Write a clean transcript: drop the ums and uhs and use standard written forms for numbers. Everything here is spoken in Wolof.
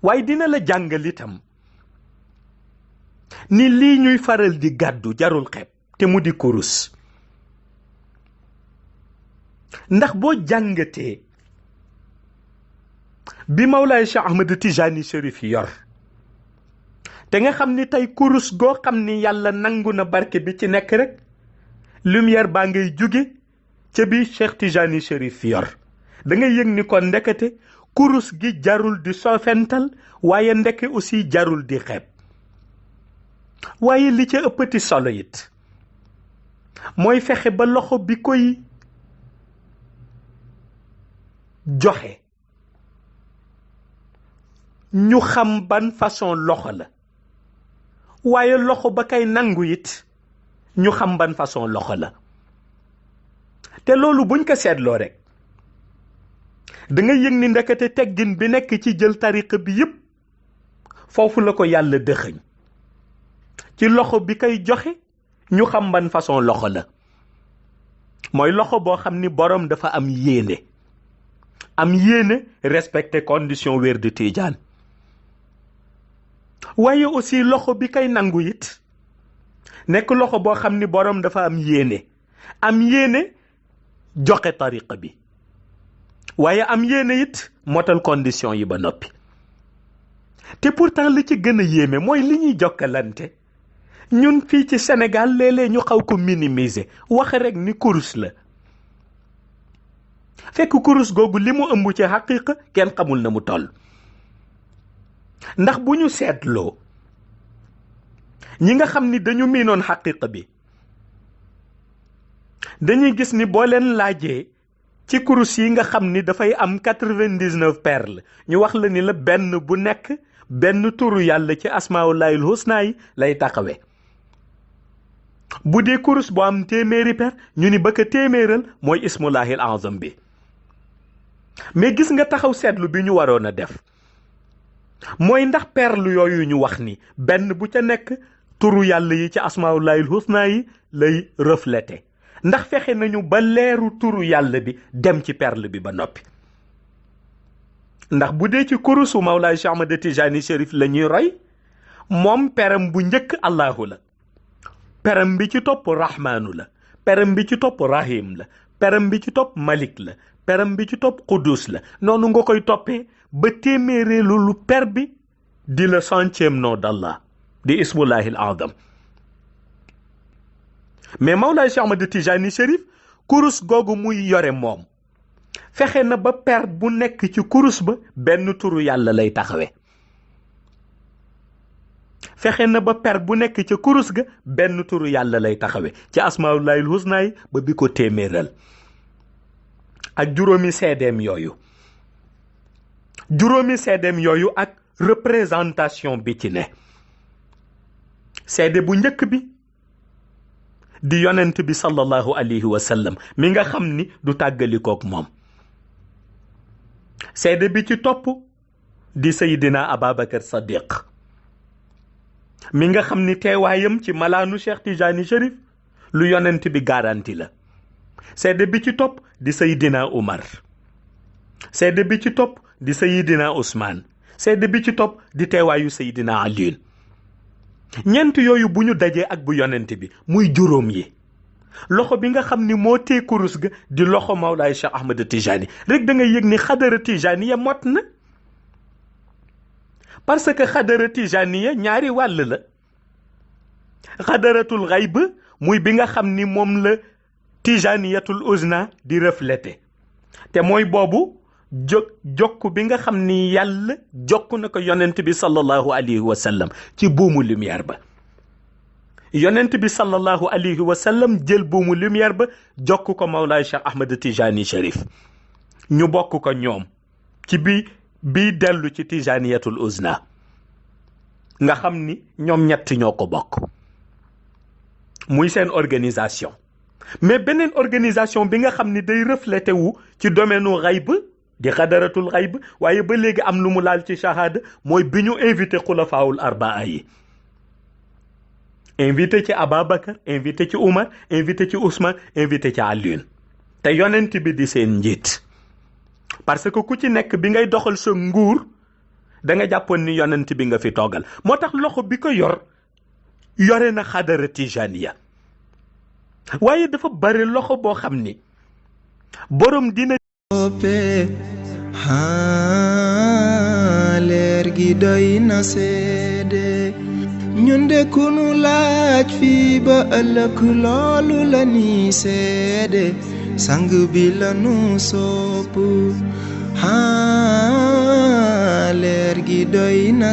waaye dina la jàngal itam ni lii ñuy faral di gàddu jarul xeeb te mu di kurus. ndax boo jàngatee bi Mawlaay Cheikh Ahmed Tijani Chérif yor te nga xam ni tey kurus goo xam ni yàlla nangu na barke bi ci nekk rek lumière baa ngay jóge ca bi Cheikh Tijani Chérif yor da ngay yëg ni kon ndekete kurus gi jarul di sofental waaye ndeke aussi jarul di xeeb. waaye li ca ëppati solo it mooy fexe ba loxo bi koy joxe ñu xam ban façon loxo la waaye loxo ba kay nangu it ñu xam ban façon loxo la. te loolu buñ ko seetloo rek da nga yëg ni ndekete teggin bi nekk ci jël tariqa bi yépp foofu la ko yàlla dëxëñ ci loxo bi kay joxe ñu xam ban façon loxo la. mooy loxo boo xam ni boroom dafa am yéene respecter condition wér de Tijaan waaye aussi loxo bi kay nangu it nekk loxo boo xam ni boroom dafa am yéene joxe tariqa bi waaye am yéene it motal condition yi ba noppi. te pourtant li ci gën a yéeme mooy li ñuy jokkalante ñun fii ci Sénégal léeg-léeg ñu xaw ko minimiser wax rek ni kurus la fekk kurus googu li mu ëmb ci xaqiiqa kenn xamul na mu toll. ndax bu ñu seetloo ñi nga xam ni dañu miinoon xaqiiqa bi dañuy gis ni boo leen laajee ci kurus yi nga xam ni dafay am 99 perles ñu wax la ni la benn bu nekk benn turu yàlla ci asmaaullahil husna yi lay taxawe. bu dee kurus bu am téeméeri per ñu ni ba ko téeméeral mooy ismullahil azam bi. mais gis nga taxaw seetlu bi ñu waroon a def mooy ndax perle yooyu ñu wax ni benn bu ca nekk turu yàlla yi ci asmaaullahil husna yi lay refléter ndax fexe nañu ba leeru turu yàlla bi dem ci perle bi ba noppi. ndax bu dee ci kurusu Mawlaay Cheikh Ahmed Tijani Chérif la ñuy roy moom peram bu njëkk Allahu la, peram bi ci topp Rahmaanu la, peram bi ci topp Rahim la, peram bi ci topp Malik la, peram bi ci topp Qudus la. noonu nga koy toppee ba téeméereelu lu per bi di le 100e nom d'Allah di ismullahil azam. mais Mawlaay Cheikh Ahmed Tijani Chérif kurus googu muy yore moom fexe na ba per bu nekk ci kurus ba benn turu yàlla lay taxawe. fexe na ba per bu nekk ca kurus ga benn turu yàlla lay taxawe ci asmaullahil husna yi ba bi ko téeméeral ak juróomi seedeem yooyu ak représentation bi ci ne. seede bu njëkk bi di yonent bi sallallahu alayhi wa sallam mi nga xam ni du tàggalikook moom. seede bi ci topp di Seydina Ababacar Sadiq mi nga xam ni teewaayam ci malaanu Cheikh Tijani Chérif lu yonent bi garanti la. seede bi ci topp di Seydina Umar. seede bi ci topp di Seydina Ousmane. seede bi ci topp di teewaayu Seydina Aliin. ñeent yooyu bu ñu dajee ak bu yonent bi muy juróom yi. loxo bi nga xam ni moo tee kurus ga di loxo Mawlaay Cheikh Ahmed Tijani rek da nga yëg ni xadara Tijani ya mot na. parce que xadara Tijani ya ñaari wàll la. xadaratul xayb muy bi nga xam ni moom la Tijaniyatul uzna di refléter te mooy boobu jokk bi nga xam ni yàlla jokk na ko yonent bi sallallahu alayhi wa sallam ci buumu lumière ba. yonent bi sallallahu alayhi wa sallam jël buumu lumière ba jokk ko Mawlaay Cheikh Ahmed Tijani Chérif ñu bokk ko ñoom ci bi dellu ci Tijaniyatul uzna nga xam ni ñoom ñett ñoo ko bokk muy seen organisation. mais beneen organisation bi nga xam ni day reflété wu ci domaine u xayb di xadaratul xayb waaye ba léegi am lu mu laal ci shahada mooy bi ñu invité xulafaawul arbaa yi. invité ci Ababacar invité ci Umar invité ci Ousmane invité ci Alioune te yonent bi di seen njiit. parce que ku ci nekk bi ngay doxal sa nguur da nga jàppoon ni yonent bi nga fi toogal moo tax loxo bi ko yor yore na xadara tijaniya waaye dafa bari loxo boo xam ni borom dina leer gi doy na seede ñun de kunu laaj fii ba ëllëg loolu la ni seede sang bi la nu sopp leer gi doy na